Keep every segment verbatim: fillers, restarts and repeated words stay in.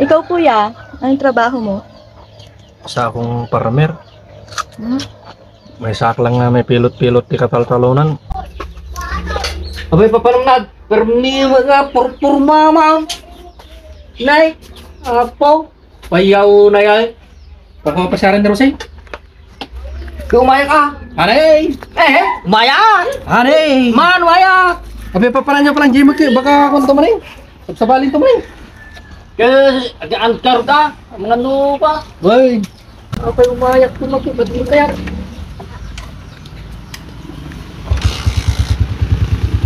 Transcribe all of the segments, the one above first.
Ikaw, kuya, anong trabaho mo? Sa akong farmer. Hmm? Maysaak lang nga maipilot-pilot ti kataltalonan. Abay, papanam na, permi nga purpurma, ma'am. Nay, apo, payaw na yan. Baka mapasaran ni Rosel. Di umayak, ah. Anay! Eh, umayak! Anay! Man, umayak! Abi, paparan niya palang gimmick, eh. Baka kung tumaning. Sabsabalin tumaning. Kaya, ag-antar ka. Mga ano pa? Boy. Apay, umayak ko, maki-, ba't di kaya?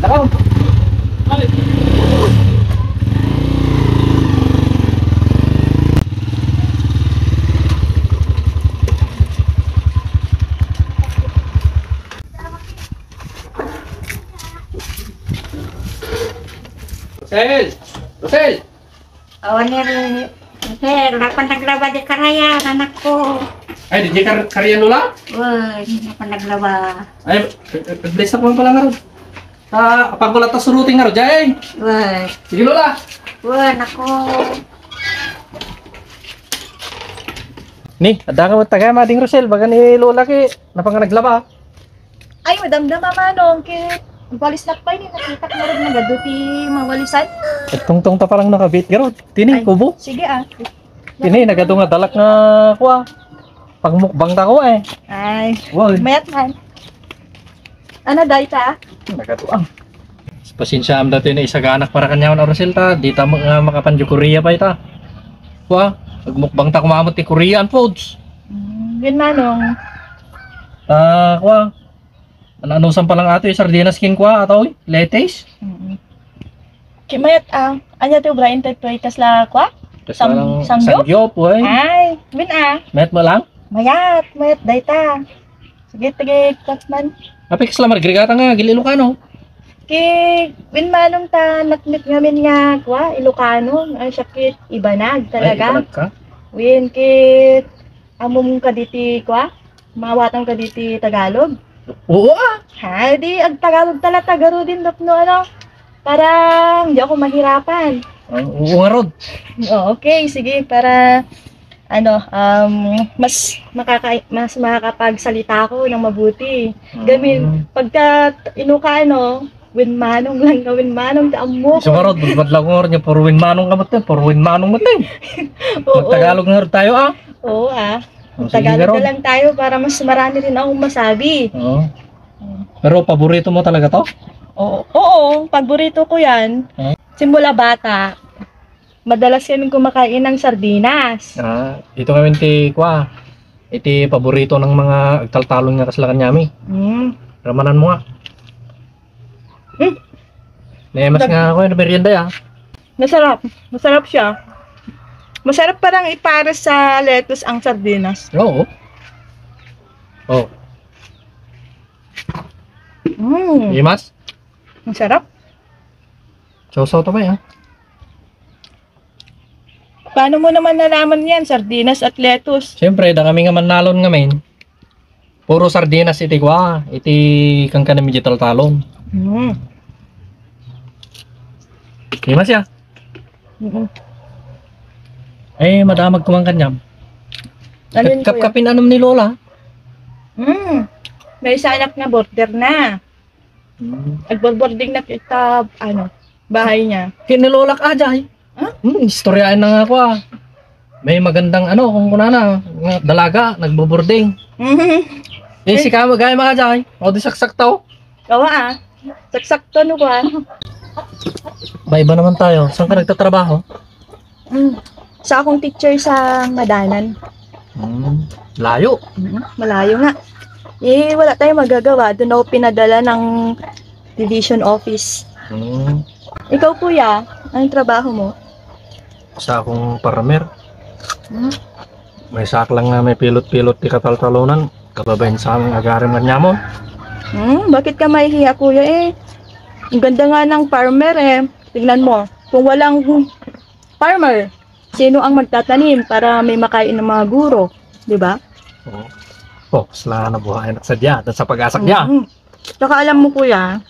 Nakaw. Rosel! Rosel! Awan ni Rosel, napan naglaba di karayan, anak ko. Ay, di kar-, karayan, Lola? Uy, napan naglaba. Ay, bless na po pala nga ron. Ah, pag wala ta suruting nga ron, Jay. Uy. Sige, Lola. Uy, anak ko. Ni, adda ka mo taga, Mading Rosel, baga ni Lola ki, napan nga naglaba. Ay, madamdama, Manong, ket agwalis nak pay ni, nakitak na rin nagadu ti mawalisan. Tungtong ta parang nakabit, garod. Tini, kubo. Sige, ah. Tini, nagadu nga dalak nga, kua. Pagmukbang ta ko, eh. Ay, mayat man. Ano, dayta? Nagadu, ah. Pasensya, am dati na isaganak para kanyawan, Rosel, ta. Di ta ma-, nga makapanjo Korea pa ita. Kua, agmukbang ta kumamot ti Korean foods. Mm, yun, Manong. Ah, kua. Ano-ano san palang ato, eh, sardinas ken kua, ato, eh, lettuce. Mm-mm. Ki mayat, ah, anya ti obra inted toy kasla kua? Kasla lang samgyup? Samgyup, oy. Ay, win, ah. Mayat mo lang? Mayat, mayat, dayta. Sige, sige, kua man. Apay kasla margrigata nga, agil-Ilocano. Ki, win Manong ta, nakmit ngamin nga, kua, Ilocano, ay, siya kit, ibanag talaga. Ay, ibanag ka? Win, kit, amom kaditi, kua? Maawatam kaditi Tagalog? Oo, ah. Ha, di agtagalog ta la ta garuden tapno ano, para di ako mahirapan. Ah, oo nga, Rod. Oh, okay, sige, para ano, um, mas makaka-, mas makakapagsalita ako ng mabuti. Gamin, pagka Ilocano, win Manong lang ka, win Manong, ta ammo. Isu nga, Rod, budbud lang ko nga, puro win Manong ka mo, te. Puro win Manong mo, te. Oo. Magtagalog nga, Rod, tayo, ah. Oo, ah. Oh, sige, Tagalog na lang tayo para mas marami rin akong masabi. Oo. Pero paborito mo talaga to? Oo, oo, paborito ko yan. Huh? Simula bata, madalas yan kumakain ng sardinas. Ah, ito ngayon ti, kwa, iti paborito ng mga agtaltalon nga kasla kanyami. Mm. Ramanan mo nga. Mm. Nemas nga ako, merienda ya. Masarap. Masarap siya. Masarap parang ipares sa lettuce ang sardinas. Oo. Oh. Mm. Imas? Masarap. Sausaw to ba yan? Paano mo naman nalaman yan? Sardinas at lettuce. Siyempre, da kami nga mannalon ngamin. Puro sardinas iti kwa, iti kankanami iti taltalon. Mm. Di masya? Mm-mm. Eh, madamag kuman kanyam. Ano yun, kuya? Kap-, kapin anam ni Lola? Mm. May isa anak na border na. Hmm. Nagboboarding na kita, ano, bahay niya. Kinilolak ajay. Ha? Hmm, istoryahan na nga ako, ah. May magandang, ano, kung kunana, nga dalaga, nagboboarding. Mhm. Eh, si kamo, gaya mga ajay. O, di saksakto. Kawa, ah. Saksakto, no, kuwan? Ba, iba naman tayo. Saan ka nagtatrabaho? Mm. Sa akong teacher sa Madanan. Hmm, layo. Mm, malayo nga. Eh, wala tayong magagawa. Doon ako pinadala ng division office. Hmm. Ikaw, kuya, anong trabaho mo? Sa akong farmer. Hmm? Maysaak lang nga maipilot-pilot ti kataltalonan. Kababain sa aming agarim nga nyamon. Hmm, bakit ka mahihiya, kuya, eh? Ang ganda nga ng farmer, eh. Tingnan mo, kung walang farmer, sino ang magtatanim para may makain ng mga guro, di ba? Oo. Oh, sila na buhay anak sa diya, sa pag-asak diya. Mhm. Tsaka alam mo, kuya,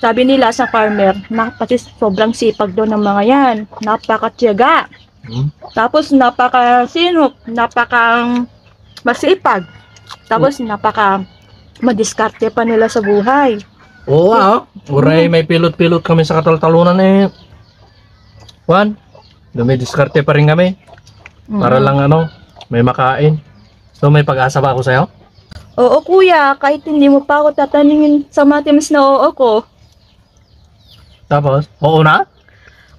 Sabi nila sa farmer, na, kasi sobrang sipag daw ng mga yan. Napakatiyaga. Hmm? Tapos napakasinop, napaka masipag. Tapos napaka madiskarte pa nila sa buhay. Oo, ah. Uray, may pilot-pilot kami sa kataltalunan eh. Juan, dumidiskarte pa rin kami. Para lang ano, may makain. So, may pag-asa ba ako sa'yo? Oo, kuya. Kahit hindi mo pa ako tatanungin sa matems na oo ko. Tapos, oo na?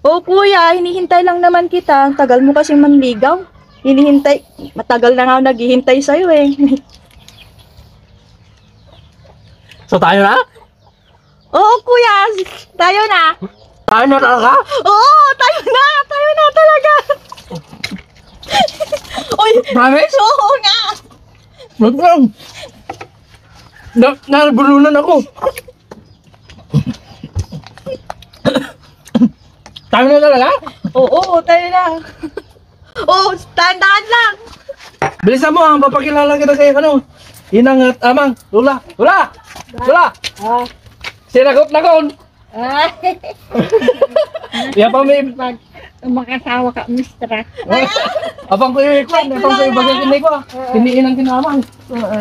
Oo, kuya. Hinihintay lang naman kita. Ang tagal mo kasi manligaw. Hinihintay. Matagal na nga ako naghihintay sa'yo eh. So, tayo na? Oo, kuya. Tayo na. Tayo na talaga? Oo, tayo na. Tayo na talaga. Uy, promise? Oo nga. Wag lang. Na, nabulunan ako. Tayo na talaga? Oo, tayo na. Oo, dahan-dahan lang. Bilisan mo, ah, papakilala kita kay ano, Inang at Amang, Lola. Lola! Lola! Ah. Sinagot na kon. Ah. Yan pa may pag makasawa ka, mistra. Abang ko yung ikwan, abang ko yung bagay kinay ko. Kini Inang kina Amang. Oo.